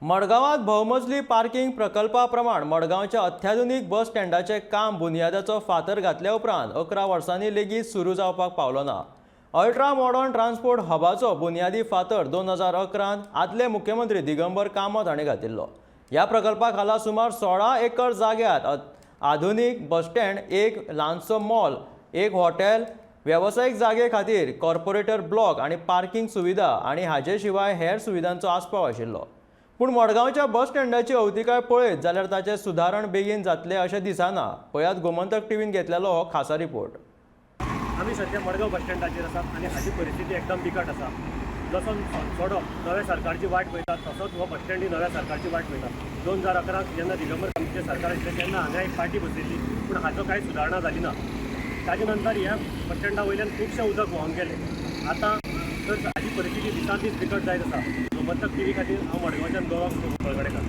मडगांवांत भोवमजली parking प्रकल्पा प्रमाण मडगांवच्या अत्याधुनीक बस स्टँडाचें काम बुन्यादाचो फातर घातल्या उपरांत 11 वर्सांनी लेगीत सुरू जावपाक पावलो ना. अल्ट्रा मॉडर्न ट्रान्सपोर्ट हबाचो बुन्यादी फातर 2011त आदले मुख्यमंत्री दिगंबर कामत हांणी घातिल्लो. ह्या प्रकल्पा खाला सुमार 16 एकर जाग्यात आधुनीक बस स्टँड, एक ल्हानसो मॉल, एक हॉटेल, वेवसायीक जागे खातीर कॉर्पोरेटर ब्लॉक आनी पार्किंग सुविधा आनी हाजे शिवाय हेर सुविधांचो आस्पाव आशिल्लो. पूण मडगांवच्या बस स्टँडाची अवतिकाय पळयत जाल्यार ताचें सुदारण बेगीन जातलें अशें दिसना. पळयात गोमंतक टीव्हीन घेतलेलो हो खासा रिपोर्ट. आमी सद्या मडगांव बस स्टँडाचेर आसात आनी हाची परिस्थिती एकदम बिकट आसा. जसो सोनसोडो नव्या सरकारची वाट पळयता, तसोच हो बस स्टँडूय नव्या सरकारची वाट पळयता. 2011 जेन्ना दिगंबर कामतीचें सरकार आशिल्लें तेन्ना हांगा एक पार्टी बसयल्ली, पूण हाचो कांय सुदारणा जाली ना. ताजे नंतर ह्या बस स्टँडा वयल्यान खुबशें उदक व्हांवन गेलें. आतां तर हाची परिस्थिती दिसान दीस बिकट जायत आसा. गोमंतक टीव्ही खातीर हांव मडगांवच्यान गोवा कळगडेकार.